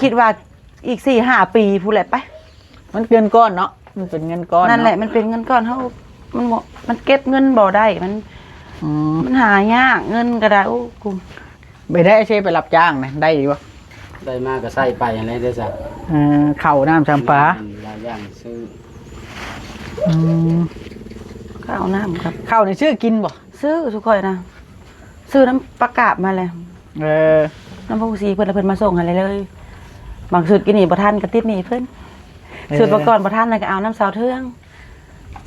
ຄິດວ່າອີກສີ່ຫ້າປີພຸ້ນແຫຼະໄປ. ມັນເງິນກ້ອນເນາະ ມັນເປັນເງິນກ້ອນເນາະ. ນັ້ນແຫຼະ ມັນເປັນເງິນກ້ອນ ເຮົາ ມັນບໍ່ ມັນເກັບເງິນບໍ່ໄດ້ ມັນ ອືມ ມັນຫາຍາກ ເງິນກໍໄດ້ ໂອ້ ກູ ໄປໄດ້ ເຊ ໄປຮັບຈ້າງນະ ໄດ້ຢູ່ບໍ່? ໄດ້ມາກໍໃຊ້ໄປຫັ້ນແຫຼະເດ້ຊະ. ເອີ ເຂົ້ານ້ຳຊຳປາ ຫຼາຍຢ່າງຊື້ ອືມ ເຂົ້ານ້ຳກັບ ເຂົ້ານີ້ຊື້ກິນບໍ່? ຊື້ ຊຸຂ້ອຍນະ ຊື້ນຳປາກາບມາແຫຼະ. ເອີ ນຳພວກສີເພິ່ນ ແລ້ວເພິ່ນມາສົ່ງໃຫ້ເລີຍ. ບາງຊຸດກິນນີ້ບໍ່ທັນກໍຕິດໜີ້ເພິ່ນ ເອີ ຊຸດປະກອນບໍ່ທັນ ແລ້ວກໍເອົານຳສາວເທືອງ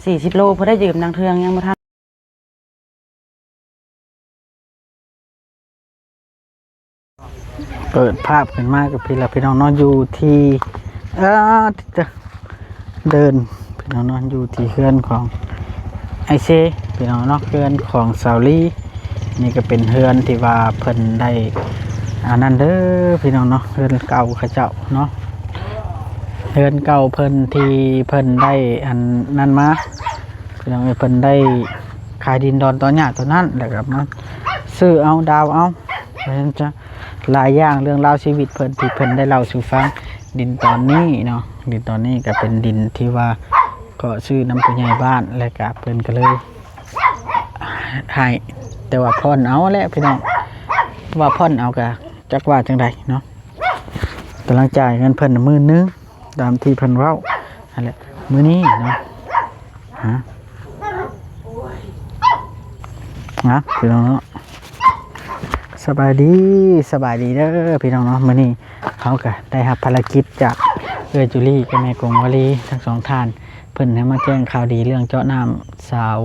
ສີ່ສິບໂລ ເພິ່ນໄດ້ຢືມນາງເທືອງ ຍັງບໍ່ທັນ. ເປີດພາບຂຶ້ນມາກັບພີ່ລະພີ່ນ້ອງເນາະ ຢູ່ທີ່ ເອີ ເດີ່ນພີ່ນ້ອງເນາະ ຢູ່ທີ່ເຮືອນຂອງອ້າຍເຊພີ່ນ້ອງເນາະ ເຮືອນຂອງສາວລີ. ນີ້ກໍເປັນເຮືອນທີ່ວ່າເພິ່ນໄດ້ ອັນນັ້ນເດີພີ່ນ້ອງເນາະ ເຮືອນເກົ່າເຂົາເຈົ້າເນາະ ເຮືອນເກົ່າເພິ່ນທີ່ເພິ່ນໄດ້ອັນນັ້ນມາ ພີ່ນ້ອງເອີຍ ເພິ່ນໄດ້ຂາຍດິນດອນຕອນຫຍ້າຕອນນັ້ນ ແລ້ວກໍມາຊື້ເອົາ ດາວເອົາ ເພິ່ນຈະຫຼາຍຢ່າງ ເລື່ອງລາວຊີວິດເພິ່ນທີ່ເພິ່ນໄດ້ເລົ່າສູ່ຟັງ. ດິນຕອນນີ້ເນາະ ດິນຕອນນີ້ກໍເປັນດິນທີ່ວ່າຂໍຊື້ນຳຜູ້ໃຫຍ່ບ້ານ ແລ້ວກໍເພິ່ນກໍເລີຍໃຫ້ ແຕ່ວ່າຜ່ອນເອົາແຫຼະພີ່ນ້ອງ ວ່າຜ່ອນເອົາກໍຈັກວ່າຈັ່ງໃດເນາະ ກຳລັງຈ່າຍເງິນເພິ່ນໝື່ນໜຶ່ງ ຕາມທີ່ເພິ່ນເວົ້າຫັ້ນແຫຼະ ມື້ນີ້ເນາະ. ຮະ ນະ ພີ່ນ້ອງເນາະ ສະບາຍດີ ສະບາຍດີເດີພີ່ນ້ອງເນາະ. ມື້ນີ້ເຮົາກະໄດ້ຮັບພາລະກິດຈາກເອື້ອຍຈູລີກັບແມ່ກົງວາລີ ທັງສອງທ່ານ ເພິ່ນໃຫ້ມາແຈ້ງຂ່າວດີເລື່ອງເຈາະນ້ຳສາວ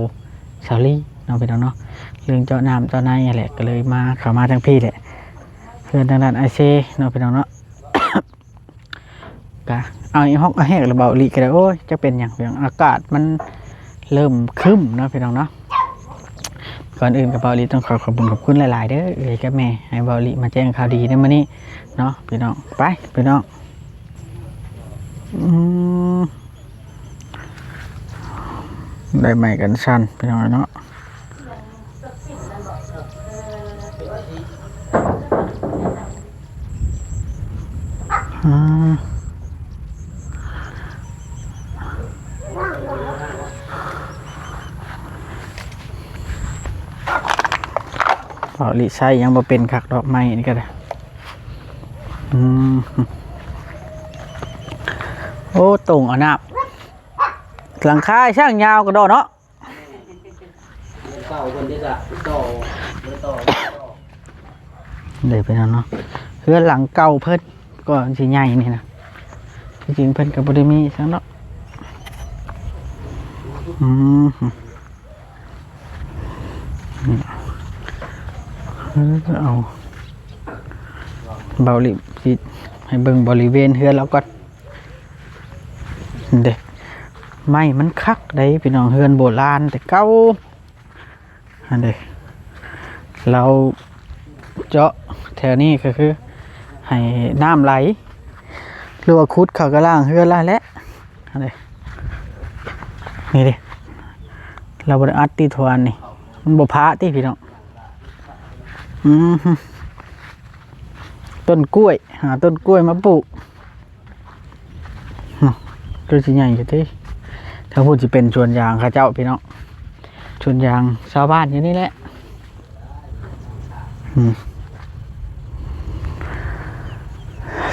ສາວລີເນາະ ພີ່ນ້ອງເນາະ ເລື່ອງເຈາະນ້ຳເຈາະໃນຫັ້ນແຫຼະ ກໍເລີຍມາ ເຂົ້າມາທາງພີ້ແຫຼະ ເຮືອນທາງດ້ານອ້າຍເຊເນາະ ພີ່ນ້ອງເນາະ. ກະເອົາອີຮອກອາແຮກລະເບົາອີ່ຫຼີກໍໄດ້ ໂອ້ຍ ຈັກເປັນຫຍັງ ເລື່ອງອາກາດມັນເລີ່ມຄຶ້ມເນາະ ພີ່ນ້ອງເນາະ. ກ່ອນອື່ນກໍເບົາອີ່ຫຼີຕ້ອງຂໍຂອບບຸນຂອບຄຸນຫຼາຍໆເດີ ເອື້ອຍກັບແມ່ ໃຫ້ເບົາອີ່ຫຼີມາແຈ້ງຂ່າວດີໃນມື້ນີ້ເນາະ ພີ່ນ້ອງ. ໄປ ພີ່ນ້ອງ ອືມ ໄດ້ໄມ້ກັນສັ່ນ ພີ່ນ້ອງເນາະ. ອືມ ເບົາອີ່ຫຼີໃຊ້ຍັງບໍ່ເປັນຄັກດອກ ໄມ້ນີ້ກໍໄດ້. ອືມ ໂອ້ ຕົງເອົານ້ຳ ຫຼັງຄາຊ່າງຍາວກະດອກເນາະ. ເກົ່າເພິ່ນເດ້ ກະຕໍ່ ບໍ່ໄດ້ຕໍ່ ບໍ່ໄດ້ຕໍ່ ເດ້ ເປັນຫຍັງເນາະ ເຮືອນຫຼັງເກົ່າເພິ່ນ ກໍຊິໃຫຍ່ນີ້ນະ ທີ່ຈິງເພິ່ນກໍບໍ່ໄດ້ມີຫຍັງດອກ. ອືມ ເອີ ເອົາ ເບົາອີ່ຫຼີຊິໃຫ້ເບິ່ງບໍລິເວນເຮືອນລາວກ່ອນ. ເດ້ ໄມ້ມັນຄັກເດ້ພີ່ນ້ອງ ເຮືອນໂບລານແຕ່ເກົ່າຫັ້ນເດ້. ລາວເຈາະແຖວນີ້ກໍຄືໃຫ້ນ້ຳໄຫຼ ຫຼືວ່າຂຸດເຂົ້າກະລ່າງເຮືອນລາວແຫຼະ ຫັ້ນເດ້. ນີ້ເດ້ ລາວບໍ່ໄດ້ອັດຕິ ທວານນີ້ ມັນບໍ່ພະຕິພີ່ນ້ອງ. ອືມ ຕົ້ນກ້ວຍ ຫາຕົ້ນກ້ວຍມາປູກ. ເນາະ ຄືຊິໃຫຍ່ຢູ່ຕິ ທາງພຸ້ນຊິເປັນສວນຢາງເຂົາເຈົ້າພີ່ນ້ອງ ສວນຢາງຊາວບ້ານຢູ່ນີ້ແຫຼະ. ອືມ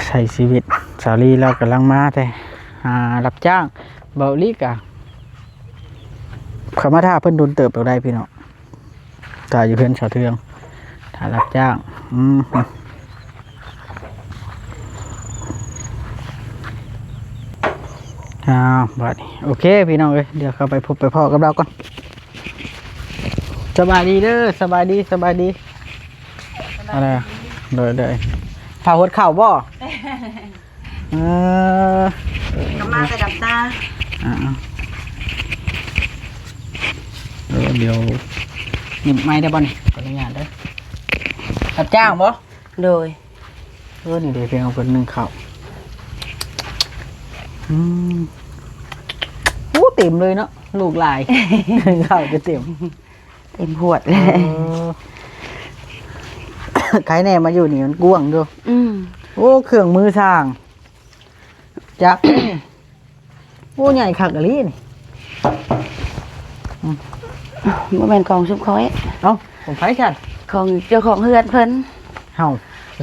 ໃຊ້ຊີວິດ ສາວລີລາວກຳລັງມາແຕ່ ຫາ ຮັບຈ້າງ ເບົາອີ່ຫຼີກະ ເຂົ້າມາຖ້າເພິ່ນດົນເຕີບດອກໄດ໋ພີ່ນ້ອງ. ຖ້າຢູ່ເຮືອນສາວເທືອງ ຖ້າຮັບຈ້າງ. ອືມ ອ້າວ ບາດນີ້ ໂອເຄ ພີ່ນ້ອງເອີຍ ດຽວເຂົ້າໄປພົບໄປພໍ້ກັບລາວກ່ອນ. ສະບາຍດີເດີ ສະບາຍດີ ສະບາຍດີ. ສະບາຍດີ. ໂດຍ ໂດຍ ພາຫົດເຂົ້າບໍ່? ເອີ ກໍມາແຕ່ດຳຕາ. ອ່າ ເອີ ດຽວ ນີ້ໄມ້ໄດ້ບໍ່ນີ້? ຂໍອະນຸຍາດເດີ. ຮັບຈ້າງບໍ່? ໂດຍ. ເອີ ນີ້ເດ້ ເພິ່ນເອົາເພິ່ນໜຶ້ງເຂົ້າ. ອືມ ໂອ້ ເຕັມເລີຍເນາະ ລູກຫຼາຍ ເຂົ້າຈະເຕັມ. ເຕັມຫວດເລີຍ. ເອີ ໃຄແນ່ມາຢູ່ນີ້ມັນກວ້າງຢູ່. ອືມ ໂອ້ ເຄື່ອງມືຊ່າງ ຈັກ ໂອ້ ໃຫຍ່ຄັກອີ່ຫຼີນີ້. ອືມ ບໍ່ແມ່ນຂອງຊຸມຂ້ອຍ. ເອົ້າ ຂອງໃຜຊັ້ນ? ຂອງເຈົ້າຂອງເຮືອນເພິ່ນ. ເອົ້າ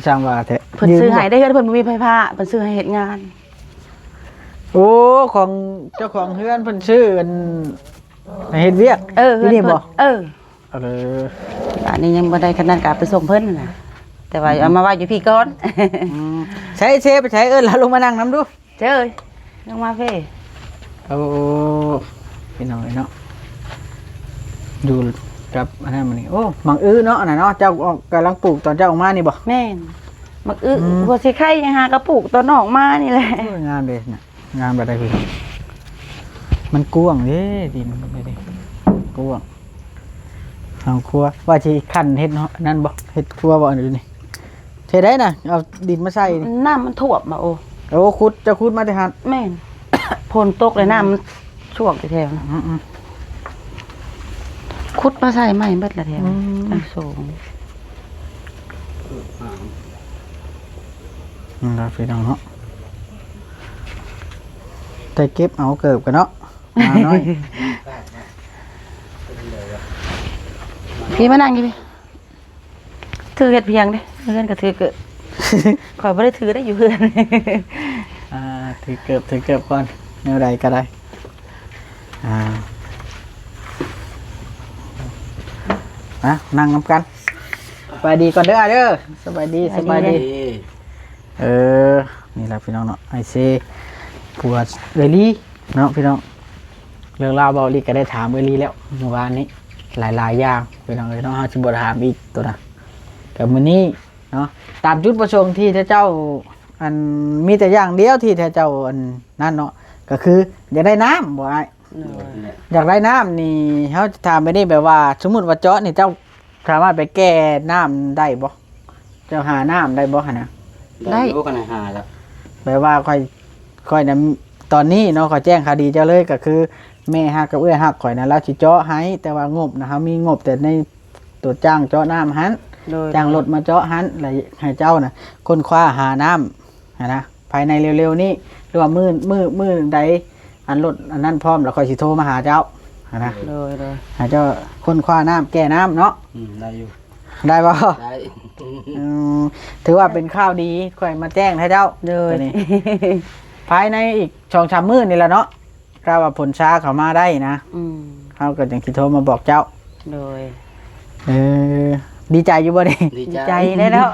ຊ່າງວ່າແທ້. ເພິ່ນຊື້ໃຫ້ໄດ້ ເຮືອນເພິ່ນບໍ່ມີໄຟຟ້າ ເພິ່ນຊື້ໃຫ້ເຮັດງານ. ໂອ້ ຂອງເຈົ້າຂອງເຮືອນເພິ່ນຊື້ອັນ ໃຫ້ເຮັດວຽກ. ເອີ ເຮືອນເພິ່ນ ນີ້ບໍ່? ເອີ ເອີ ອັນນີ້ຍັງບໍ່ໄດ້ ຄັນນັ້ນກໍເອົາໄປສົ່ງເພິ່ນນະ ແຕ່ວ່າ ອືມ ເອົາມາໄວ້ຢູ່ພີ້ກ່ອນ. ອືມ ໃສເຊ ໄປໃສ? ເອີ້ນລາວລົງມານັ່ງນຳດູ. ເຈີ ລົງມາເພ. ໂອ້ ພີ່ນ້ອງເອີຍເນາະ ຢູ່ກັບອັນນັ້ນມື້ນີ້. ໂອ້ ໝາກອຶເນາະ ອັນນັ້ນເນາະ ເຈົ້າອອກ ກຳລັງປູກຕອນເຈົ້າອອກມານີ້ບໍ່? ແມ່ນ ໝາກອຶ ອືມ ຫົວຊິໄຂ່ຫຍັງຫາກໍປູກຕອນອອກມານີ້ແຫຼະ. ໂອ້ຍ ງາມເດ້ນະ ງາມບັດໃດພີ່ນ້ອງ ມັນກວ້າງເດ້ ດິນເດ້ ກວ້າງ. ເຮົາຄົວວ່າຊິຂັ້ນເຮັດເນາະ ນັ້ນບໍ່ ເຮັດຄົວບໍ່ ອັນນີ້ ເຮັດໄດ້ນະ ເອົາດິນມາໃສ່ນີ້. ນ້ຳມັນຖ້ວມມາ. ໂອ້ ໂອ້ ຂຸດ ເຈົ້າຂຸດມາແຕ່ຫັ້ນ. ແມ່ນ ຝົນຕົກແລ້ວນ້ຳມັນຊວກຢູ່ແຖວນັ້ນ. ອືມໆ ຂຸດມາໃສ່ໃໝ່ເບິດລະແຖວ ອືມ ຕັ້ງສອງ. ນັ້ນລະພີ່ນ້ອງເນາະ ໄດ້ເກັບເອົາເກີບກັນເນາະ ມາໜ້ອຍ. ພີ່ມານັ່ງຢູ່ພີ້ ຖືເຮັດພຽງເດ້ ເຮືອນກໍຖືເກີບ. ຂ້ອຍບໍ່ໄດ້ຖືໄດ້ຢູ່ເຮືອນ. ອ່າ ຖືເກີບ ຖືເກີບກ່ອນ ແນວໃດກໍໄດ້. ອ່າ ມານັ່ງນຳກັນ. ສະບາຍດີກ່ອນເດີອ້າຍເດີ. ສະບາຍດີ ສະບາຍດີ. ເອີ ນີ້ລະພີ່ນ້ອງເນາະ ອ້າຍເຊ ຜົວເອື້ອຍລີເນາະພີ່ນ້ອງ. ເລື່ອງລາວເວົ້າລີກໍໄດ້ຖາມເອື້ອຍລີແລ້ວມື້ວານນີ້ ຫຼາຍໆຢ່າງພີ່ນ້ອງເອີຍເນາະ ເຮົາຊິບໍ່ຖາມອີກໂຕນະ. ກໍມື້ນີ້ເນາະ ຕາມຈຸດປະສົງທີ່ເຈົ້າ ອັນ ມີແຕ່ຢ່າງດຽວທີ່ເຈົ້າ ອັນ ນັ້ນເນາະ ກໍຄືຢາກໄດ້ນ້ຳບໍ່ອ້າຍ? ໂດຍ ຢາກໄດ້ນ້ຳນີ້ ເຮົາຈະຖາມແບບນີ້ ແບບວ່າສົມມຸດວ່າເຈາະນີ້ ເຈົ້າສາມາດໄປແກ່ນ້ຳໄດ້ບໍ່? ເຈົ້າຫານ້ຳໄດ້ບໍ່ຫັ້ນນະ? ໄດ້ ໄດ້ຢູ່ ຄັນໃຫ້ຫາລະ ແບບວ່າຂ້ອຍ ຂ້ອຍນະ ຕອນນີ້ເນາະ ຂ້ອຍແຈ້ງຂ່າວດີເຈົ້າເລີຍ ກໍຄືແມ່ຮັກກັບເອື້ອຍຮັກຂ້ອຍນະ ລາວຊິເຈາະໃຫ້ ແຕ່ວ່າງົບນະ ເຮົາມີງົບແຕ່ໃນໂຕຈ້າງເຈາະນ້ຳຫັ້ນ ໂດຍ ຈ້າງລົດມາເຈາະຫັ້ນ ແລ້ວໃຫ້ເຈົ້ານະຄົ້ນຄວ້າຫານ້ຳຫັ້ນນະ ພາຍໃນເລັວໆນີ້ ຫຼືວ່າມື້ ມື້ ມື້ໃດ ອັນລົດອັນນັ້ນພ້ອມ ແລ້ວຂ້ອຍຊິໂທມາຫາເຈົ້າຫັ້ນນະ. ໂດຍ ໂດຍ ໃຫ້ເຈົ້າຄົ້ນຄວ້ານ້ຳ ແກ່ນ້ຳເນາະ. ອືມ ໄດ້ຢູ່ ໄດ້ບໍ່? ໄດ້ ອືມ ຖືວ່າເປັນຂ່າວດີ ຂ້ອຍມາແຈ້ງໃຫ້ເຈົ້າ. ໂດຍ ໂຕນີ້ ພາຍໃນອີກສອງສາມມື້ນີ້ລະເນາະ ຖ້າວ່າຝົນຊາເຂົ້າມາໄດ້ນະ. ອືມ ເຮົາກໍຈັ່ງຊິໂທມາບອກເຈົ້າ. ໂດຍ ເອີ ດີໃຈຢູ່ບໍ່ນີ້? ດີໃຈ ດີໃຈແລ້ວເນາະ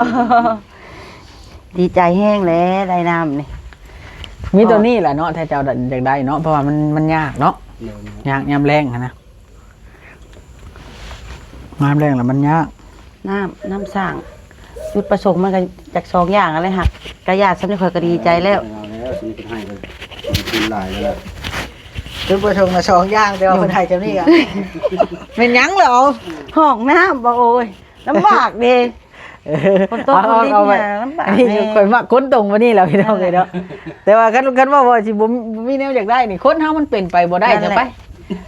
ດີໃຈແຮງແຫຼະ ໄດ້ນ້ຳນີ້. ມີໂຕນີ້ແຫຼະເນາະ ຖ້າເຈົ້າຢາກໄດ້ເນາະ ເພາະວ່າມັນ ມັນຍາກເນາະ. ໂດຍ ຍາກຍາມແລ້ງຫັ້ນນະ ຍາມແລ້ງລະມັນຍາກ. ນ້ຳ ນ້ຳສ້າງ ຈຸດປະສົງມັນກໍຢາກສອງຢ່າງຫັ້ນແຫຼະ ຫາກກະຢາກສ່ຳນີ້ຂ້ອຍກໍດີໃຈແລ້ວ. ເອົາແລ້ວ ສ່ຳນີ້ເພິ່ນໃຫ້ກໍຂອບຄຸນຫຼາຍແລ້ວລະ. ຈຸດປະສົງລະສອງຢ່າງ ແຕ່ວ່າເພິ່ນໃຫ້ຈຳນີ້ກໍ ແມ່ນຫຍັງລະເອົາ? ຫ້ອງນ້ຳບໍ່ ໂອ້ຍ ລຳບາກເດ້. ເອີ ຝົນຕົກ ເອົາ ຝົນລິນ ເອົາໄວ້ ຫາລຳບາກ. ອັນນີ້ ແມ່ ຂ້ອຍມັກຄົນຕົງປານນີ້ແຫຼະ ພີ່ນ້ອງເອີຍເນາະ. ແຕ່ວ່າຄັນ ຄັນເວົ້າວ່າຊິບໍ່ ບໍ່ມີແນວຢາກໄດ້ນີ້ ຄົນເຮົາມັນເປັນໄປບໍ່ໄດ້. ນັ້ນແຫຼະ ເຈົ້າໄປ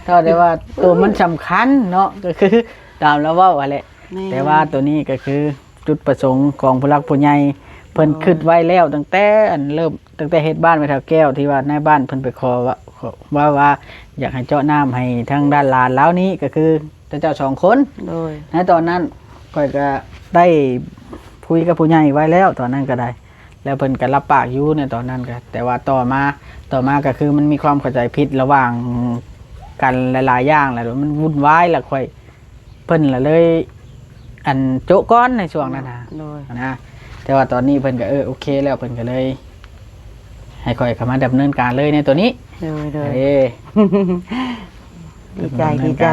ເທົ່າໃດວ່າໂຕມັນສຳຄັນເນາະ ກໍຄືຕາມລາວເວົ້າຫັ້ນແຫຼະ. ແມ່ນ ແຕ່ວ່າໂຕນີ້ກໍຄືຈຸດປະສົງຂອງຜູ້ຫຼັກຜູ້ໃຫຍ່ ເພິ່ນ ໂດຍ ຄິດໄວ້ແລ້ວຕັ້ງແຕ່ອັນເລີ່ມ ຕັ້ງແຕ່ເຮັດບ້ານແມ່ເຖົ້າແກ້ວ ທີ່ວ່ານາຍບ້ານເພິ່ນໄປຂໍວ່າ ຂໍ ວ່າ ວ່າຢາກໃຫ້ເຈາະນ້ຳໃຫ້ທາງດ້ານຫຼານລາວນີ້ ກໍຄື ແຕ່ເຈົ້າສອງຄົນ. ໂດຍ ໃນຕອນນັ້ນຂ້ອຍກໍໄດ້ຄຸຍກັບຜູ້ໃຫຍ່ໄວ້ແລ້ວ ຕອນນັ້ນກໍໄດ້ ແລ້ວເພິ່ນກໍຮັບປາກຢູ່ໃນຕອນນັ້ນກໍ ແຕ່ວ່າຕໍ່ມາ ຕໍ່ມາກໍຄືມັນມີຄວາມເຂົ້າໃຈຜິດລະຫວ່າງກັນຫຼາຍໆຢ່າງ ແລ້ວມັນວຸ່ນວາຍ ແລ້ວຂ້ອຍ ເພິ່ນລະເລີຍ ອັນ ໂຈະກ່ອນໃນຊ່ວງນັ້ນນະ. ໂດຍ ນະ ແຕ່ວ່າຕອນນີ້ເພິ່ນກໍ ເອີ ໂອເຄແລ້ວ ເພິ່ນກໍເລີຍໃຫ້ຂ້ອຍເຂົ້າມາດຳເນີນການເລີຍໃນໂຕນີ້. ໂດຍ ໂດຍ ເອີ ດີໃຈ ດີໃຈ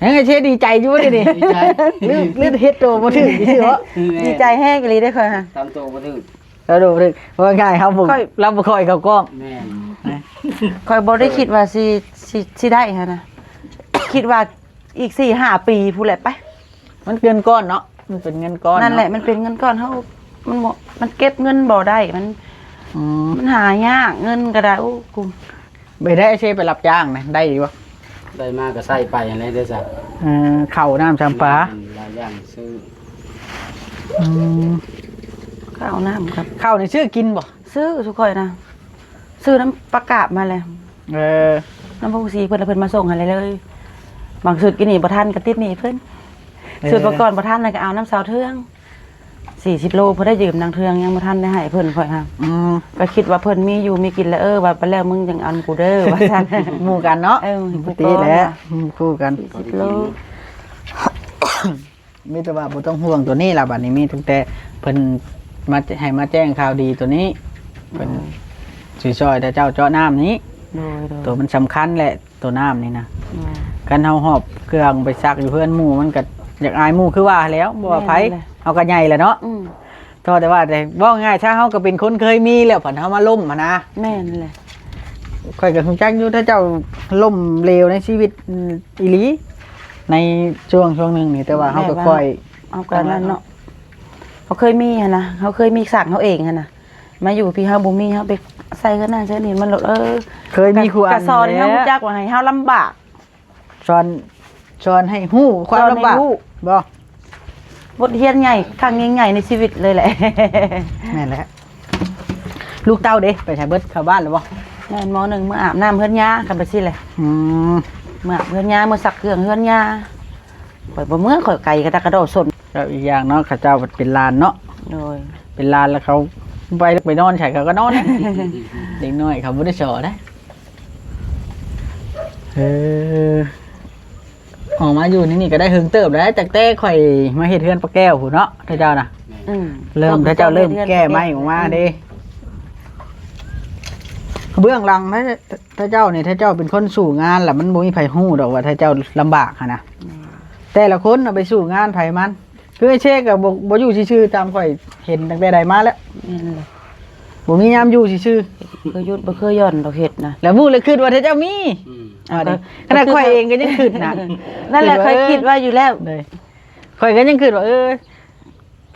ຍັງໄງເຊ ດີໃຈຢູ່ບໍ່ນີ້? ດີໃຈ ຫຼື ຫຼືເຮັດໂຕບໍ່ຖືກຊື່ເນາະ. ດີໃຈແຮງອີ່ຫຼີເດ້ຂ້ອຍຫາ ຕາມໂຕບໍ່ຖືກ ຕາມໂຕບໍ່ຖືກ. ເວົ້າງ່າຍ ເຮົາບໍ່ ຂ້ອຍ ລາວບໍ່ຄ່ອຍເຂົ້າກ້ອງ. ແມ່ນ ຂ້ອຍບໍ່ໄດ້ຄິດວ່າຊິ ຊິ ຊິໄດ້ຫັ້ນນະ ຄິດວ່າອີກສີ່ຫ້າປີພຸ້ນແຫຼະໄປ. ມັນເງິນກ້ອນເນາະ ມັນເປັນເງິນກ້ອນ. ນັ້ນແຫຼະ ເນາະ ມັນເປັນເງິນກ້ອນ ເຮົາ ມັນບໍ່ ມັນເກັບເງິນບໍ່ໄດ້ ມັນ ອືມ ມັນຫາຍາກ ເງິນກໍໄດ້. ໂອ້ ກຸ ໄປໄດ້ເຊ ໄປຮັບຈ້າງນະ ໄດ້ຢູ່ບໍ່? ໄດ້ມາກໍໃຊ້ໄປຫັ້ນແຫຼະເດ້ຊະ. ເອີ ເຂົ້ານ້ຳຊຳປາ ຫຼາຍຢ່າງຊື້. ອືມ ເຂົ້ານ້ຳ ເຂົ້ານີ້ຊື້ກິນບໍ່? ຊື້ ຊຸຂ້ອຍນະ ຊື້ນຳປາກາບມາແຫຼະ. ເອີ ນຳໂຮງສີເພິ່ນ ແລ້ວເພິ່ນມາສົ່ງໃຫ້ເລີຍ. ບາງຊຸດກິນນີ້ບໍ່ທັນກໍຕິດໜີ້ເພິ່ນ. ເອີ ຊຸດປະກອນບໍ່ທັນແລ້ວກໍເອົານຳສາວເທືອງ ສີ່ສິບໂລ ເພິ່ນໄດ້ຢືມນາງເທືອງ ຍັງບໍ່ທັນໄດ້ໃຫ້ເພິ່ນ. ຂ້ອຍຫາ ອືມ ກໍຄິດວ່າເພິ່ນມີຢູ່ມີກິນແລ້ວ ເອີ ວ່າໄປແລ້ວມຶງຈັ່ງເອົານຳກູເດີ ວ່າຊັ້ນ. ໝູ່ກັນເນາະ. ເອີ ໝູ່ ປົກກະຕິແຫຼະ ໝູ່ຄູ່ກັນ ສີ່ສິບໂລ. ມີແຕ່ວ່າບໍ່ຕ້ອງຫ່ວງໂຕນີ້ລະ ບາດນີ້ມີຕັ້ງແຕ່ເພິ່ນມາ ໃຫ້ມາແຈ້ງຂ່າວດີໂຕນີ້ ເພິ່ນ ໂດຍ ຊິຊ່ອຍເຈົ້າເຈາະນ້ຳນີ້. ໂດຍໆ ໂຕມັນສຳຄັນແຫຼະ ໂຕນ້ຳນີ້ນະ. ໂດຍ ຄັນເຮົາຫອບເຄື່ອງໄປຊັກຢູ່ເຮືອນໝູ່ ມັນກໍຢາກອາຍໝູ່ຄືວ່າແຫຼະ ບໍ່ວ່າໃຜ. ແມ່ນແຫຼະ ເຮົາກໍໃຫຍ່ແລ້ວເນາະ. ອືມ ເວົ້າແຕ່ວ່າ ເວົ້າງ່າຍຊະ ເຮົາກໍເປັນຄົນເຄີຍມີແລ້ວ ພັດເຮົາມາລົ້ມຫັ້ນນະ. ແມ່ນແຫຼະ ຂ້ອຍກໍຮູ້ຈັກຢູ່ ຖ້າເຈົ້າລົ້ມເຫຼວໃນຊີວິດ ອືມ ອີ່ຫຼີ ໃນຊ່ວງ ຊ່ວງໜຶ່ງນີ້ ແຕ່ວ່າເຮົາກໍ ແບບວ່າ ຄ່ອຍ ເຮົາກໍນັ້ນເນາະ ເຮົາເຄີຍມີຫັ້ນນະ ເຮົາເຄີຍມີສ້າງເຮົາເອງຫັ້ນນະ ມາຢູ່ພີ້ເຮົາບໍ່ມີ ເຮົາໄປໃສ່ເຮືອນນັ້ນໃສ່ນີ້ ມັນໂລດ ເອີ ເຄີຍມີຄູອາຈານ ກໍສອນໃຫ້ເຮົາ ແລ້ວ ຮູ້ຈັກວ່າໃຫ້ເຮົາລຳບາກ ສອນ ສອນໃຫ້ຮູ້ຄວາມລຳບາກ ສອນໃຫ້ຮູ້ ບໍ່? ບົດຮຽນໃຫຍ່ຄັ້ງຍິ່ງໃຫຍ່ໃນຊີວິດເລີຍແຫຼະ. ແມ່ນແຫຼະ. ລູກເຕົ້າເດ ໄປໃສເບິດ? ເຂົ້າບ້ານແລ້ວບໍ່? ແມ່ນ ມໍໜຶ່ງ ເມືອອາບນ້ຳເຮືອນຍ່າ ຄັນໄປຊີ້ແຫຼະ. ອືມ ເມືອອາບເຮືອນຍ່າ ເມືອຊັກເຄື່ອງເຮືອນຍ່າ. ຂ້ອຍບໍ່ເມືອ ຂ້ອຍໄກກະດັກກະດໍ້ຊົນ. ແລ້ວອີກຢ່າງເນາະ ເຂົາເຈົ້າເປັນຫຼານເນາະ. ໂດຍ ເປັນຫຼານແລ້ວເຂົາໄປ ໄປນອນໃສເຂົາກໍນອນ. ເດັກນ້ອຍເຂົາບໍ່ໄດ້ສໍ້ເດ້. ເອີ ອອກມາຢູ່ໃນນີ້ກໍໄດ້ເຖິງເຕີບແລ້ວ ຕັ້ງແຕ່ຂ້ອຍມາເຮັດເຮືອນປາແກ້ວພຸ້ນເນາະ ເຂົາເຈົ້ານະ. ອືມ ເລີ່ມ ເຂົາເຈົ້າເລີ່ມແກ້ໄມ້ອອກມາເດ້. ເບື້ອງຫຼັງ ເຂົາເຈົ້ານີ້ ເຂົາເຈົ້າເປັນຄົນສູ້ງານ ລະມັນບໍ່ມີໃຜຮູ້ດອກວ່າເຂົາເຈົ້າລຳບາກຫັ້ນນະ. ແມ່ນ ແຕ່ລະຄົນເອົາໄປສູ້ງານໃຜມັນ. ຄືໄອ້ເຊກໍບໍ່ ບໍ່ຢູ່ຊື່ໆ ຕາມຂ້ອຍເຫັນຕັ້ງແຕ່ໃດມາແລ້ວ. ແມ່ນແຫຼະ ບໍ່ມີຍາມຢູ່ຊື່ໆ ເຄີຍຢຸດບໍ່ເຄີຍຢ່ອນດອກເຮັດນະ. ແລ້ວຮູ້ແລ້ວຄິດວ່າເຈົ້າມີ. ອືມ ເອົາເດ້ ຂະໜາດຂ້ອຍເອງກໍຍັງຄິດນະ. ນັ້ນແຫຼະ ຂ້ອຍຄິດໄວ້ຢູ່ແລ້ວ. ໂດຍ ຂ້ອຍກໍຍັງຄິດວ່າ ເອີ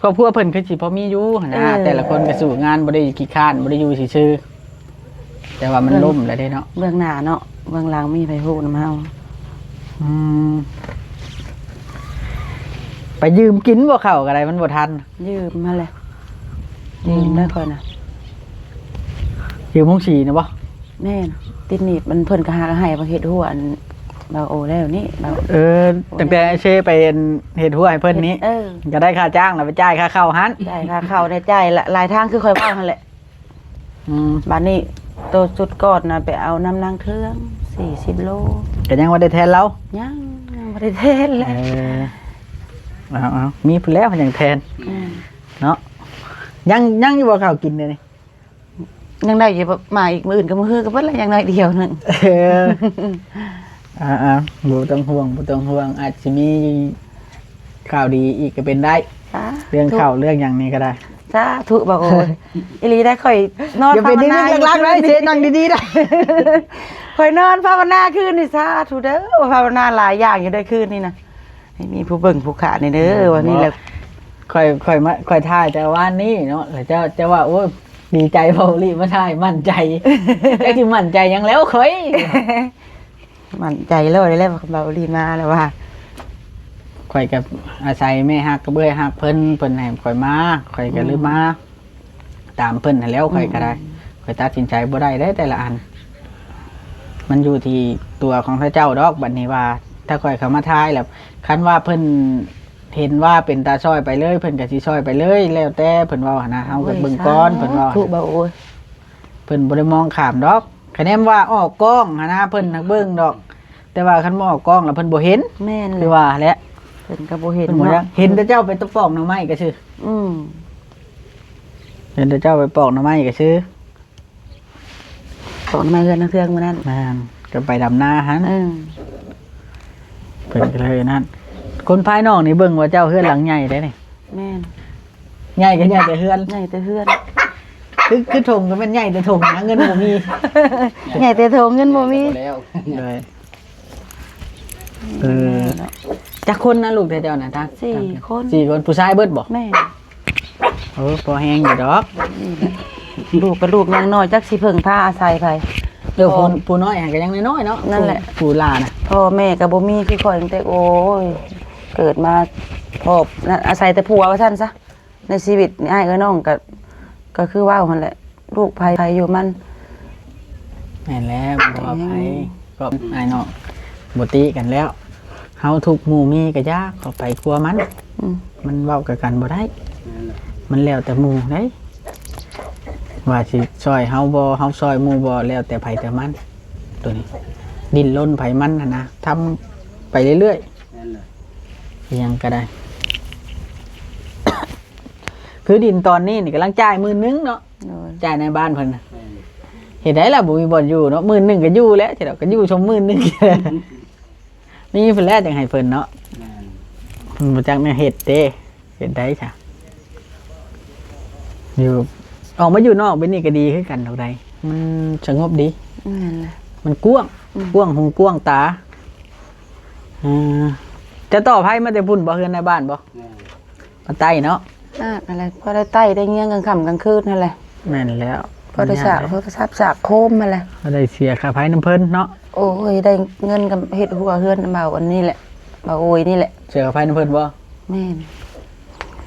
ຄອບຄົວເພິ່ນຄືຊິພໍມີຢູ່ຫັ້ນນະ. ເອີ ແຕ່ລະຄົນກໍສູ້ງານ ບໍ່ໄດ້ຂີ້ຄ້ານ ບໍ່ໄດ້ຢູ່ຊື່ໆ. ແຕ່ວ່າມັນລົ້ມແລ້ວເດ້ເນາະ ເບື້ອງໜ້າເນາະ ເບື້ອງຫຼັງມີໃຜຮູ້ນຳເຮົາ. ອືມ ໄປຢືມກິນບໍ່ ເຂົ້າກໍໄດ້ ມັນບໍ່ທັນ. ຢືມຫັ້ນແຫຼະ ອືມ ຢືມໄດ້ຂ້ອຍນະ. ຢືມໂຮງສີນະບໍ່? ແມ່ນ ຕິດໜີ້ ມັນ ເພິ່ນກໍຫາກໍໃຫ້ມາເຮັດຮົ້ວອັນ ບ່າວໂອແລ້ວນີ້ ບ່າວ ເອີ ຕັ້ງແຕ່ເຊໄປເຮັດຮົ້ວໃຫ້ເພິ່ນນີ້ ເອີ ກໍໄດ້ຄ່າຈ້າງ ແລ້ວໄປຈ່າຍຄ່າເຂົ້າຫັ້ນ ຈ່າຍຄ່າເຂົ້າໄດ້ ຈ່າຍຫຼາຍທາງ ຄືຂ້ອຍເວົ້າຫັ້ນແຫຼະ. ອືມ ບາດນີ້ໂຕຊຸດກ່ອນນະ ໄປເອົານຳນາງເທືອງ ສີ່ສິບໂລ ກໍຍັງບໍ່ໄດ້ແທນລາວ. ຍັງ ຍັງບໍ່ໄດ້ແທນແຫຼະ. ເອີ ເອົາໆ ມີພຸ້ນແລ້ວຍັງແທນ. ອືມ ເນາະ ຍັງ ຍັງຢູ່ບໍ່ເຂົ້າກິນດຽວນີ້? ຍັງໄດ້ຢູ່ ມາອີກມື້ອື່ນກັບມື້ຮືກໍເບິດລະ ຍັງໜ້ອຍດຽວໜຶ່ງ. ເອີ ອ່າໆ ບໍ່ຕ້ອງຫ່ວງ ບໍ່ຕ້ອງຫ່ວງ ອາດຊິມີ ຂ່າວດີອີກກໍເປັນໄດ້ ສາທຸ ເລື່ອງເຂົ້າເລື່ອງຫຍັງນີ້ກໍໄດ້. ສາທຸ ບ່າວໂອຍ ອີ່ຫຼີໄດ໋ ຂ້ອຍນອນ ຢ່າໄປດຶງໆ ພາວະນາຢູ່ ຫຼັກໆ ເດີ ເຊ ນັ່ງດີໆ ໄດ໋ ຂ້ອຍນອນພາວະນາຄືນນີ້ ສາທຸເດີ ພາວະນາຫຼາຍຢ່າງຢູ່ໄດ໋ ຄືນນີ້ນະ ໃຫ້ມີຜູ້ເບິ່ງຜູ້ຂ້າແດ່ເດີ ວ່ານີ້ແຫຼະ. ຂ້ອຍ ຂ້ອຍມາ ຂ້ອຍຖ່າຍແຕ່ວານນີ້ເນາະ ແລ້ວເຈົ້າ ເຈົ້າວ່າ ໂອ້ຍ ດີໃຈ ເວົ້າອີ່ຫຼີ ມາຖ່າຍ ໝັ້ນໃຈ ຈັກຊິໝັ້ນໃຈຫຍັງແລ້ວຂ້ອຍ. ໝັ້ນໃຈແລ້ວ ໄດ້ແລ້ວ ເວົ້າອີ່ຫຼີມາແລ້ວວ່າ ຂ້ອຍກໍອາໄສແມ່ຮັກກັບເອື້ອຍຮັກເພິ່ນ ເພິ່ນໃຫ້ຂ້ອຍມາ ຂ້ອຍກໍເລີຍມາ ອືມ ຕາມເພິ່ນຫັ້ນແຫຼ້ວ. ອືມ ຂ້ອຍກໍໄດ້ ອືມ ຂ້ອຍຕັດສິນໃຈບໍ່ໄດ້ເດ້ ແຕ່ລະອັນ ມັນຢູ່ທີ່ຕົວຂອງເຂົາເຈົ້າດອກ. ບັດນີ້ວ່າ ຖ້າຂ້ອຍເຂົ້າມາຖ່າຍແລ້ວ ຄັນວ່າເພິ່ນເຫັນວ່າເປັນຕາຊ່ອຍໄປເລີຍ ເພິ່ນກໍຊິຊ່ອຍໄປເລີຍ ແລ້ວແຕ່ເພິ່ນເວົ້າຫັ້ນນະ. ເຮົາກໍເບິ່ງກ່ອນ ໂອ້ຍ ເພິ່ນເວົ້າ ສາທຸ ບ່າວໂອຍ ເພິ່ນບໍ່ໄດ້ມອງຂ້າມດອກ. ຄະແນນວ່າອອກກ້ອງຫັ້ນນະ ເພິ່ນຮັກເບິ່ງດອກ ແຕ່ວ່າຄັນບໍ່ອອກກ້ອງແລ້ວເພິ່ນບໍ່ເຫັນ. ແມ່ນ ຄືວ່າແຫຼະ ເພິ່ນກໍບໍ່ເຫັນ ເພິ່ນບໍ່ຢາກເນາະ ເຫັນແຕ່ເຈົ້າໄປຕະປອກໜໍ່ໄມ້ກໍຊື່. ອືມ ເຫັນແຕ່ເຈົ້າໄປປອກໜໍ່ໄມ້ກໍຊື່ ປອກໜໍ່ໄມ້ເຮືອນນາງເທືອງມື້ນັ້ນ. ແມ່ນ ກໍໄປດຳນາຫັ້ນ. ເອີ ເພິ່ນກໍເລີຍນັ້ນ ຄົນພາຍນອກນີ້ເບິ່ງວ່າເຈົ້າເຮືອນຫຼັງໃຫຍ່ເດ້ນີ້. ແມ່ນ ໃຫຍ່ກໍໃຫຍ່ແຕ່ເຮືອນ ໃຫຍ່ແຕ່ເຮືອນ ຄື ຄືຖົງກໍແມ່ນໃຫຍ່ແຕ່ຖົງນະ ເງິນບໍ່ມີ. ໃຫຍ່ແຕ່ຖົງ ເງິນບໍ່ມີ. ໂດຍ ເອີ ຈັກຄົນນະລູກເຈົ້ານະ? ສີ່ຄົນ. ສີ່ຄົນ ຜູ້ຊາຍເບິດບໍ່? ແມ່ນ. ເອີ ພໍແຮງຢູ່ດອກ ນີ້ແຫຼະ ລູກກໍລູກຍັງນ້ອຍ ຈັກຊິເພິ່ງພາອາໄສໃຜ. ເອີ ຜູ້ ຜູ້ນ້ອຍຫັ້ນກໍຍັງນ້ອຍໆເນາະ. ນັ້ນແຫຼະ ຜູ້ ຜູ້ຫຼ້ານະ ພໍ່ແມ່ກໍບໍ່ມີຄືຂ້ອຍ ຕັ້ງແຕ່ ໂອ້ຍ ເກີດມາ ພໍ່ ອາໄສແຕ່ຜົວວ່າຊັ້ນຊະ. ໃນຊີວິດອ້າຍເອື້ອຍນ້ອງກໍ ກໍຄືເວົ້າຫັ້ນແຫຼະ ລູກໃຜໃຜຢູ່ມັນ. ແມ່ນແລ້ວ ບໍ່ວ່າໃຜ ກໍອ້າຍນ້ອງບໍ່ຕິກັນແລ້ວ. ເຮົາທຸກໝູ່ມີກໍຢ່າເຂົ້າໄປຄົວມັນ. ອືມ ມັນເວົ້າກັບກັນບໍ່ໄດ້. ແມ່ນແຫຼະ ມັນແລ້ວແຕ່ໝູ່ໃດ ວ່າຊິຊ່ອຍເຮົາບໍ່ ເຮົາຊ່ອຍໝູ່ບໍ່ ແລ້ວແຕ່ໃຜແຕ່ມັນ. ໂຕນີ້ ດິ້ນລົນໃຜມັນຫັ້ນນະ ທຳໄປເລື້ອຍໆ. ແມ່ນແຫຼະ ອີ່ຫຍັງກໍໄດ້. ຄືດິນຕອນນີ້ນີ້ກຳລັງຈ່າຍໝື່ນໜຶ່ງເນາະ. ໂດຍ ຈ່າຍໃນບ້ານເພິ່ນນະ. ແມ່ນ ເຮັດໄດ້ລະ ບໍ່ມີບ່ອນຢູ່ເນາະ. ໝື່ນໜຶ່ງກໍຢູ່ແລ້ວ ເຈົ້າກໍຢູ່ຊົມໝື່ນໜຶ່ງ. ມີເພິ່ນແຫຼະຈັ່ງໃຫ້ເພິ່ນເນາະ. ແມ່ນ ເພິ່ນບໍ່ຈັກແນວເຮັດເດ້. ເຮັດໄດ້ຊະ ຢູ່ ອອກມາຢູ່ນອກແບບນີ້ກໍດີຄືກັນດອກໃດ໋. ມັນສະຫງົບດີ. ແມ່ນແຫຼະ ມັນກວ້າງ ອືມ ກວ້າງຫູກວ້າງຕາ. ເອີ ຈະຕໍ່ໄຟມາແຕ່ພຸ້ນບໍ່ ເຮືອນໃນບ້ານບໍ່? ແມ່ນ ມາໄຕ້ເນາະ. ອາ ອັນນັ້ນແຫຼະ ພໍໄດ້ໄຕ້ໄດ້ງຽງກາງຄ່ຳກາງຄືນຫັ້ນແຫຼະ. ແມ່ນແລ້ວ ພໍໄດ້ສາກໂທລະສັບສາກໂຄມຫັ້ນແຫຼະ. ພໍໄດ້ເສຍຄ່າໄຟນຳເພິ່ນເນາະ. ໂອ້ຍ ໄດ້ເງິນກໍເຮັດຫົວເຮືອນນຳເບົາອັນນີ້ແຫຼະ ເບົາໂອຍນີ້ແຫຼະ. ເສຍຄ່າໄຟນຳເພິ່ນບໍ່? ແມ່ນ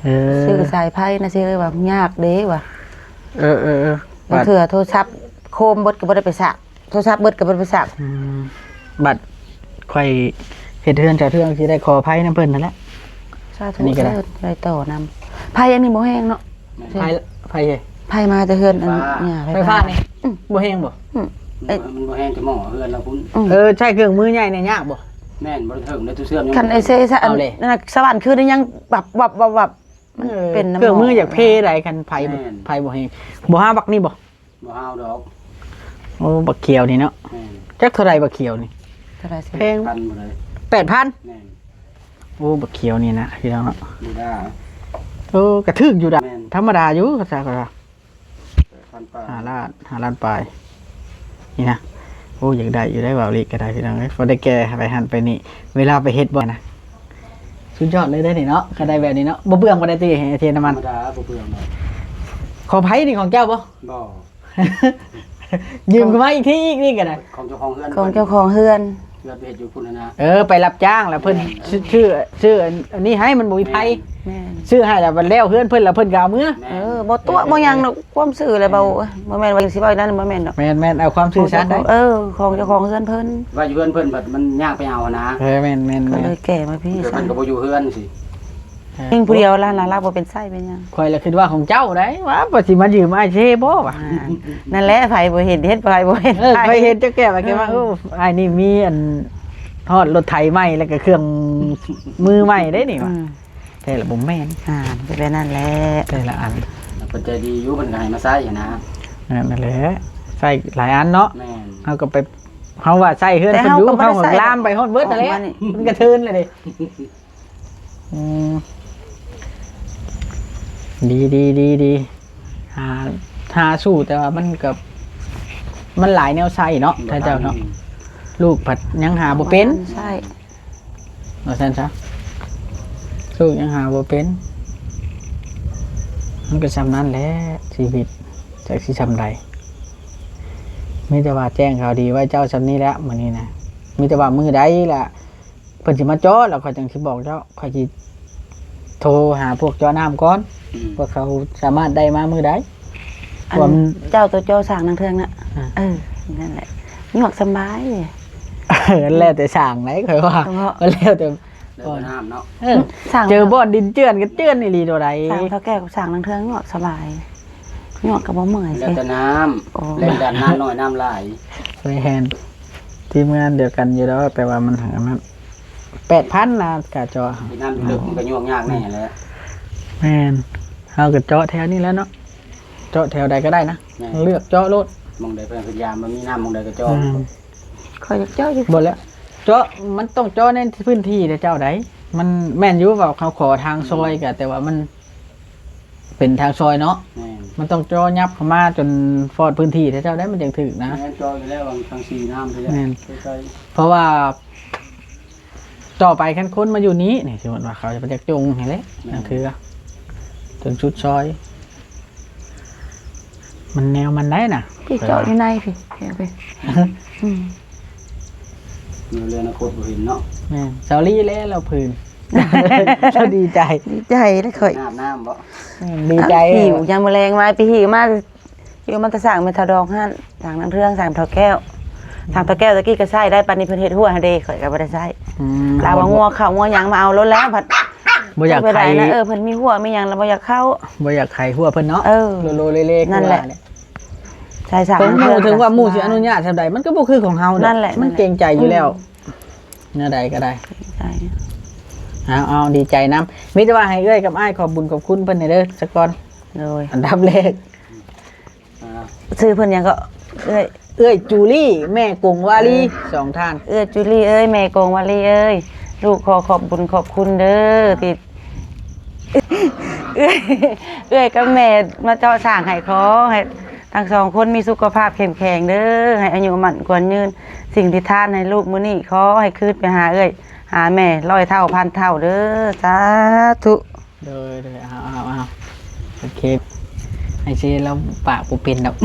ເອີ ຊື້ສາຍໄຟນະ ຊື້ວ່າຍາກເດ້ວ່າ. ເອີໆໆ ບາດເທື່ອໂທລະສັບໂຄມເບິດກໍບໍ່ໄດ້ໄປສາກ ໂທລະສັບເບິດກໍບໍ່ໄດ້ໄປສາກ. ອືມ ບັດຂ້ອຍເຮັດເຮືອນຈາກເທື່ອຊິໄດ້ຂໍໄຟນຳເພິ່ນຫັ້ນແຫຼະ. ສາທຸ ອັນນີ້ກໍໄດ້ ໄດ້ຕໍ່ນຳ. ໄຟອັນນີ້ບໍ່ແຮງເນາະ. ໄຟ ໄຟ ໄຟມາແຕ່ເຮືອນອັນນີ້ ໄຟຟ້ານີ້ ອືມ ບໍ່ແຮງບໍ່? ອືມ ເອີ ມັນບໍ່ແຮງແຕ່ໝໍ້ເຮືອນລາວພຸ້ນ. ອືມ ເອີ ໃຊ້ເຄື່ອງມືໃຫຍ່ນີ້ຍາກບໍ່? ແມ່ນ ບໍ່ໄດ້ເຖິງໄດ້ຕູ້ເຊື່ອມ. ຄັນໄອ້ເຊສະ ອັນນັ້ນສະຫວັນຄືໄດ້ຍັງວັບໆໆ ມັນເປັນນຳ ເອີ ເຄື່ອງມືຢາກເພໄດ໋ ຄັນໄຟ ແມ່ນ ໄຟບໍ່ແຮງ. ບໍ່ຫາບັກນີ້ບໍ່? ບໍ່ຫາວດອກ. ໂອ້ ບັກຂຽວນີ້ເນາະ. ແມ່ນ ຈັກເທົ່າໃດບັກຂຽວນີ້? ເທົ່າໃດ? ແພງ ແປດພັນບໍ່ໄດ້? ແປດພັນ. ແມ່ນ ໂອ້ ບັກຂຽວນີ້ນະພີ່ນ້ອງເນາະ. ບໍ່ໄດ້ ໂອ້ ກະຖືກຢູ່ດະ. ແມ່ນ ທຳມະດາຢູ່ ກະຊະ ກະຊະ ແປດພັນປາຍ ຫ້າລ້ານ ຫ້າລ້ານປາຍນີ້ນະ. ໂອ້ ຢາກໄດ້ຢູ່ໄດ໋ ເວົ້າອີ່ຫຼີກະໄດ້ພີ່ນ້ອງເອີຍ. ພໍໄດ້ແກ່ໄປຫັ້ນໄປນີ້ ເວລາໄປເຮັດບໍ່ນະ ສຸດຍອດເລີຍເດ້ນີ້ເນາະ. ຄັນໄດ້ແບບນີ້ເນາະ ບໍ່ເປືອງບໍ່ໄດ້ຕິ ເທນ້ຳມັນ? ທຳມະດາ ບໍ່ເປືອງດອກ. ຂອງໃຜນີ້ ຂອງເຈົ້າບໍ່? ບໍ່ ຢືມຂຶ້ນມາອີກທີອີກນີ້ກໍໄດ້. ຂອງເຈົ້າຂອງເຮືອນ ຂອງເຈົ້າຂອງເຮືອນ ເຮືອນໄປເຮັດຢູ່ພຸ້ນນະ. ເອີ ໄປຮັບຈ້າງແລ້ວເພິ່ນ ແມ່ນ ຊື້ ຊື້ ຊື້ອັນນີ້ໃຫ້ ມັນບໍ່ມີໃຜ. ແມ່ນ ແມ່ນ ຊື້ໃຫ້ແລ້ວບັດແລ້ວເຮືອນເພິ່ນແລ້ວເພິ່ນກໍເອົາເມືອ. ແມ່ນ ເອີ ບໍ່ຕົວະບໍ່ຫຍັງດອກ ຄວາມຊື່ແຫຼະເບົາ. ແມ່ນ ບໍ່ແມ່ນວ່າຊິເວົ້ານັ້ນ ບໍ່ແມ່ນດອກ. ແມ່ນໆ ເອົາຄວາມຊື່ຊັ້ນ. ຂອງເຈົ້າຂອງ ເອີ ຂອງເຈົ້າຂອງເຮືອນເພິ່ນ ວ່າຢູ່ເຮືອນເພິ່ນບັດມັນຍາກໄປເອົານະ. ເອີ ແມ່ນໆໆ ກໍເລີຍແກ່ມາພີ້ ເພິ່ນກໍບໍ່ຢູ່ເຮືອນຊີ້. ຍິງຜູ້ດຽວລະນະ ລາວບໍ່ເປັນໄສ້ເປັນຫຍັງ. ຂ້ອຍລະຄິດວ່າຂອງເຈົ້າໄດ໋ ວ່າບໍ່ຊິມາຢືມອ້າຍເຊບໍ່ວະ. ນັ້ນແຫຼະ ໃຜບໍ່ເຫັນ ເຫັນໃຜບໍ່ເຫັນ. ເອີ ໃຜເຫັນເຈົ້າແກ່ວ່າ ແກ່ວ່າ ເອີ ໂອ້ ອ້າຍນີ້ມີອັນຮອດລົດໄຖໃໝ່ ແລ້ວກໍເຄື່ອງມືໃໝ່ເດ້ນີ້ວ່າ. ອືມ ແທ້ລະບໍ່ແມ່ນ. ອ່າ ມັນກໍແບບນັ້ນແຫຼະ ແຕ່ລະອັນ. ເພິ່ນໃຈດີຢູ່ ເພິ່ນກໍໃຫ້ມາໃຊ້ຫັ້ນນະ. ນັ້ນແຫຼະ ໃຊ້ຫຼາຍອັນເນາະ. ແມ່ນ ເຮົາກໍໄປ ເຮົາວ່າໃຊ້ເຮືອນເພິ່ນຢູ່ ເຮົາກໍລາມໄປຮອດເບິດນັ້ນແຫຼະ ມັນກະເທີນເລີຍເດ້. ອືມ ດີໆໆໆ ຫາ ຫາສູ້ ແຕ່ວ່າມັນກໍ ມັນຫຼາຍແນວໃຊ້ເນາະ ທ່ານເຈົ້າເນາະ. ລູກພັດຍັງຫາບໍ່ເປັນ ໃຊ້ ວ່າຊັ້ນຊະ ລູກຍັງຫາບໍ່ເປັນ. ມັນກໍຊ່ຳນັ້ນແຫຼະຊີວິດ ຈັກຊິຊ່ຳໃດ. ມີແຕ່ວ່າແຈ້ງຂ່າວດີໄວ້ເຈົ້າຊ່ຳນີ້ແຫຼະ ມື້ນີ້ນະ. ມີແຕ່ວ່າມື້ໃດລະ ເພິ່ນຊິມາເຈາະ ແລ້ວຂ້ອຍຈັ່ງຊິບອກເຈົ້າ ຂ້ອຍຊິໂທຫາພວກເຈາະນ້ຳກ່ອນ ອືມ ວ່າເຂົາສາມາດໄດ້ມາມື້ໃດ. ອັນ ພວກເຈົ້າໂຕເຈາະສ້າງນາງເທືອງນະ. ອ່າ ເອີ ນັ້ນແຫຼະ ຍວກສະບາຍ. ແລ້ວແຕ່ສ້າງໃດ ຂ້ອຍວ່າ ແລ້ວແຕ່ ແລ້ວແຕ່ນ້ຳເນາະ. ເອີ ສ້າງ ເຈີບ່ອນດິນເຈື່ອນກໍເຈື່ອນອີ່ຫຼີໂຕໃດ. ສ້າງເຖົ້າແກ່ກັບສ້າງນາງເທືອງຍວກສະບາຍ. ຍວກກໍບໍ່ເມື່ອຍ ແລ້ວແຕ່ນ້ຳ. ໂອ້ ແລ້ວແຕ່ນ້ຳນ້ອຍນ້ຳຫຼາຍ. ແມ່ນ ທີມງານດຽວກັນຢູ່ດອກ ແຕ່ວ່າມັນຫາ ອັນນັ້ນ ແປດພັນນະ ກະເຈາະ. ນ້ຳເລິກມັນກໍຍວກຍາກແນ່ແຫຼະ. ແມ່ນ ເຮົາກໍເຈາະແຖວນີ້ແຫຼະເນາະ ເຈາະແຖວໃດກໍໄດ້ນະ. ແມ່ນ ເລືອກເຈາະໂລດ ໝ່ອງໃດເພິ່ນພະຍາຍາມ ມັນມີນ້ຳໝ່ອງໃດກໍເຈາະ. ແມ່ນ ຂ້ອຍຢາກເຈາະຢູ່. ບໍ່ແລ້ວ ເຈາະ ມັນຕ້ອງເຈາະໃນພື້ນທີ່ເຈົ້າໃດ໋. ມັນແມ່ນຢູ່ວ່າເຂົາຂໍທາງຊອຍ ອືມ ກະ ແຕ່ວ່າມັນ ເປັນທາງຊອຍເນາະ. ແມ່ນ ມັນຕ້ອງເຈາະຫຍັບເຂົ້າມາຈົນຮອດພື້ນທີ່ເຈົ້າໄດ໋ ມັນຈັ່ງຖືກນະ. ແມ່ນ ເຈາະຢູ່ແລ້ວ ທາງສີນ້ຳນີ້ແຫຼະ. ແມ່ນ ໃກ້ໆ ເພາະວ່າຕໍ່ໄປຄັນຄົນມາຢູ່ນີ້ນີ້ ສົມມຸດວ່າເຂົາຈະຢາກຈົ່ງນີ້ແຫຼະ. ແມ່ນ ນັ້ນຄືຈົນສຸດຊອຍ ມັນແນວມັນໄດ້ນະ. ພີ່ເຈາະຢູ່ໃນພີ້ ເອົາໄປ ອືມ ເລື່ອງອະນາຄົດບໍ່ເຫັນເນາະ. ແມ່ນ ສາວລີແຫຼະລາວຜືນ ລາວດີໃຈ ດີໃຈແລ້ວຂ້ອຍອາບນ້ຳບໍ່? ອືມ ດີໃຈ ຫິວ ຍາມມື້ແລງມາໄປຫິວມາ ຫິວມາແຕ່ສ້າງແມ່ເຖົ້າດອກຫັ້ນ ສ້າງນາງເທືອງ ສ້າງເຖົ້າແກ້ວ ອືມ ສ້າງເຖົ້າແກ້ວຕະກີ້ກໍໃຊ້ໄດ້ ປານນີ້ເພິ່ນເຮັດຮົ້ວໃຫ້ເດ້ ຂ້ອຍກໍບໍ່ໄດ້ໃຊ້ ອືມ ລາວວ່າງົວເຂົ້າງົວຫຍັງມາເອົາໂລດແລ້ວ ພັດບໍ່ຢາກໄຂນະ ເອີ ເພິ່ນມີຮົ້ວມີຫຍັງລະບໍ່ຢາກເຂົ້າ ບໍ່ຢາກໄຂຮົ້ວເພິ່ນເນາະ ເອີ ໂລໆເລໆ ນັ້ນແຫຼະ ຄືວ່າແຫຼະ ໃຊ້ສາກ ເຖິງໝູ່ ເທື່ອ ເຖິງວ່າໝູ່ຊິອະນຸຍາດສ່ຳໃດ ມັນກໍບໍ່ຄືຂອງເຮົາດອກ ນັ້ນແຫຼະ ມັນເກງໃຈຢູ່ແລ້ວ ອືມ ແນວໃດກໍໄດ້ ເກງໃຈ ເອົາ ເອົາ ດີໃຈນຳ ມີແຕ່ວ່າໃຫ້ເອື້ອຍກັບອ້າຍຂອບບຸນຂອບຄຸນເພິ່ນແດ່ເດີ ສະກ່ອນ ໂດຍ ອັນດັບແລກ ອ່າ ຊື່ເພິ່ນຫຍັງກໍ ເອື້ອຍ ເອື້ອຍຈູລີ ແມ່ກົງວາລີ ເອີ ສອງທ່ານ ເອື້ອຍຈູລີເອີຍ ແມ່ກົງວາລີເອີຍ ລູກຂໍຂອບບຸນຂອບຄຸນເດີ ທີ່ ເອື້ອຍ ເອື້ອຍກັບແມ່ມາເຈາະສ້າງໃຫ້ ຂໍໃຫ້ທັງສອງຄົນມີສຸຂະພາບເຂັ້ມແຂງເດີ ໃຫ້ອາຍຸໝັ້ນຂວັນຍືນ ສິ່ງທີ່ທານໃຫ້ລູກມື້ນີ້ ຂໍໃຫ້ຄືນໄປຫາເອື້ອຍຫາແມ່ຮ້ອຍເທົ່າພັນເທົ່າເດີ ສາທຸ ໂດຍ ໂດຍ ເອົາ ເອົາ ເອົາ ໂອເຄ ໃຫ້ເຊລາວປາກບໍ່ເປັນດອກ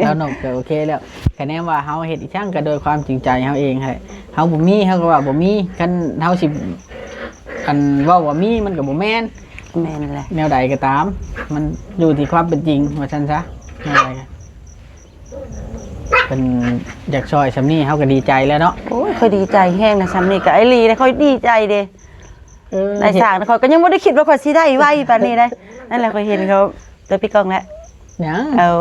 ລາວນົບກໍໂອເຄແລ້ວ ຄະແນນວ່າເຮົາເຮັດອີ່ຫຍັງກໍໂດຍຄວາມຈິງໃຈເຮົາເອງຫັ້ນແຫຼະ ເຮົາບໍ່ມີເຮົາກໍວ່າບໍ່ມີ ຄັນເຮົາຊິ ອັນເວົ້າວ່າມີມັນກໍບໍ່ແມ່ນ ແມ່ນແຫຼະ ແນວໃດກໍຕາມ ມັນຢູ່ທີ່ຄວາມເປັນຈິງວ່າຊັ້ນຊະ ແນວໃດກໍ ເພິ່ນຢາກຊ່ອຍສ່ຳນີ້ເຮົາກໍດີໃຈແລ້ວເນາະ ໂອ້ຍ ຂ້ອຍດີໃຈແຮງນະ ສ່ຳນີ້ກໍອີ່ຫຼີເດ້ ຂ້ອຍດີໃຈເດ້ ເອີ ໄດ້ສ້າງ ຂ້ອຍກໍຍັງບໍ່ໄດ້ຄິດວ່າຂ້ອຍຊິໄດ້ໄວປານນີ້ໄດ໋ ນັ້ນແຫຼະ ຂ້ອຍເຫັນເຂົາແຕ່ປີກອງແຫຼະ ຫຍັງ ເອົາ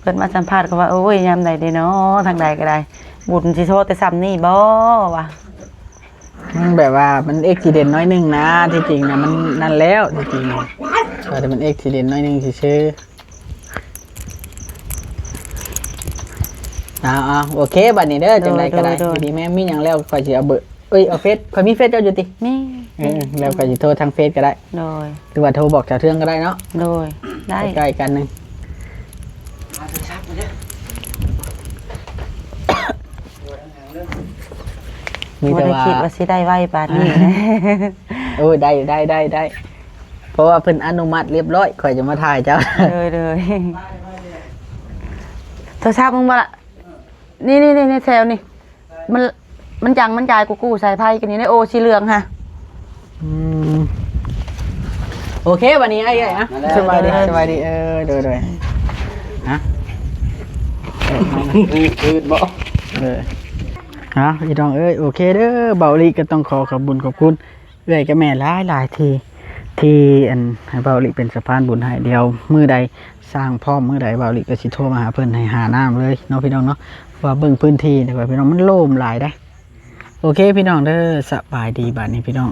ເພິ່ນມາສຳພາດກໍວ່າ ໂອ້ຍ ຍາມໃດເດເນາະ ທາງໃດກໍໄດ້ ບຸນຊິພໍແຕ່ສ່ຳນີ້ບໍ່ ວ່າ ມັນແບບວ່າມັນເອັກຊີເດັນໜ້ອຍໜຶ່ງນະ ທີ່ຈິງນະ ມັນນັ້ນແລ້ວ ທີ່ຈິງນະ ວ່າແຕ່ມັນເອັກຊີເດັນໜ້ອຍໜຶ່ງຊື່ໆ ເອົາໆ ໂອເຄ ບັດນີ້ເດີ ໂດຍ ຈັ່ງໃດກໍໄດ້ ໂດຍ ໂດຍ ຢູ່ດີແມ່ນ ມີຫຍັງແລ້ວຂ້ອຍຊິເອົາເບີ ເອີຍ ເອົາເຟສ ຂ້ອຍມີເຟສເຈົ້າຢູ່ຕິ? ມີ ເອີ ແລ້ວຂ້ອຍຊິໂທທາງເຟສກໍໄດ້ ໂດຍ ຫຼືວ່າໂທບອກສາວເທືອງກໍໄດ້ເນາະ ໂດຍ ໄດ້ ໃກ້ໆກັນໜຶ່ງ ມີແຕ່ວ່າ ບໍ່ໄດ້ຄິດວ່າຊິໄດ້ໄວປານນີ້ນະ ໂອ້ຍ ໄດ້ ໄດ້ ໄດ້ ໄດ້ ເພາະວ່າເພິ່ນອະນຸມັດລຽບຮ້ອຍ ຂ້ອຍຈະມາຖ່າຍເຈົ້າ ໂດຍ ໂດຍ ໂທລະສັບມຶງບໍ່ລະ? ນີ້ໆໆ ແຖວນີ້ ມັນ ມັນຈັງ ມັນຈ່າຍກູກູສາຍໄຟກັນນີ້ໃນໂອສີເຫຼືອງຫັ້ນ ອືມ ໂອເຄ ບັດນີ້ອ້າຍ ອ້າຍ ມາແລ້ວ ສະບາຍດີ ສະບາຍດີ ເອີ ໂດຍໆ ຮະ ຄືນບໍ່ ເອີ ເອົາ ພີ່ນ້ອງເອີຍ ໂອເຄເດີ ເບົາລີກໍຕ້ອງຂໍຂອບບຸນຂອບຄຸນ ເອື້ອຍກັບແມ່ຫຼາຍໆ ທີ່ ທີ່ ອັນ ໃຫ້ເບົາລີເປັນສະພານບຸນໃຫ້ ດຽວມື້ໃດສ້າງພ້ອມມື້ໃດ ເບົາລີກໍຊິໂທມາຫາເພິ່ນໃຫ້ຫານ້ຳເລີຍເນາະ ພີ່ນ້ອງເນາະ ເພາະວ່າເບິ່ງພື້ນທີ່ນີ້ ພີ່ນ້ອງ ມັນໂລ່ງຫຼາຍເດ້ ໂອເຄ ພີ່ນ້ອງເດີ ສະບາຍດີ ບາດນີ້ພີ່ນ້ອງ